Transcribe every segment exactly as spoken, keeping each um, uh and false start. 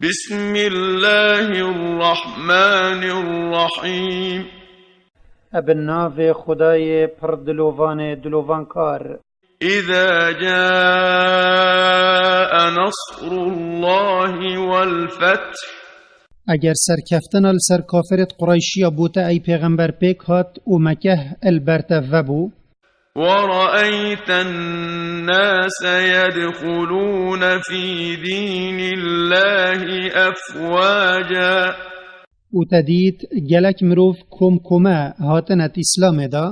بسم الله الرحمن الرحيم. Bi navê Xwedayê pir dilovanê dilovankar. إذا جاء نصر الله والفتح Eger serkeftina li ser kafirêt Qureyşiya bo te ey pêxember pêk hat û Mekeh li ber te vebû, ورأيت الناس يدخلون في دين الله أفواجا û te dît gelek mirov kom kome hatine Îslamê de,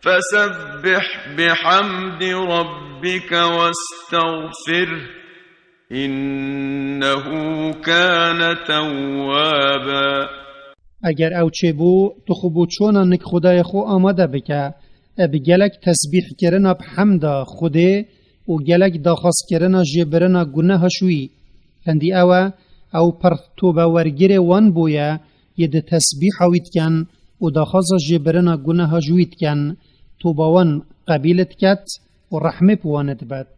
فسبح بحمد ربك واستغفره إنه كان توابا. Eger ew çêbû, tu xwe bo çona nik Xwedayê xwe amade bike, e bi gelek tesbîhkirina bi hemda Xwedê û gelek daxwazkirina jêbirina guneha ji wî. Hindî ew e, ew pir tobewergirê wan bûye, yê di tesbîha wî dikin û daxwaza jêbirina guneha ji wî dikin, toba wan qebîl diket û rehmê bi wan dibet.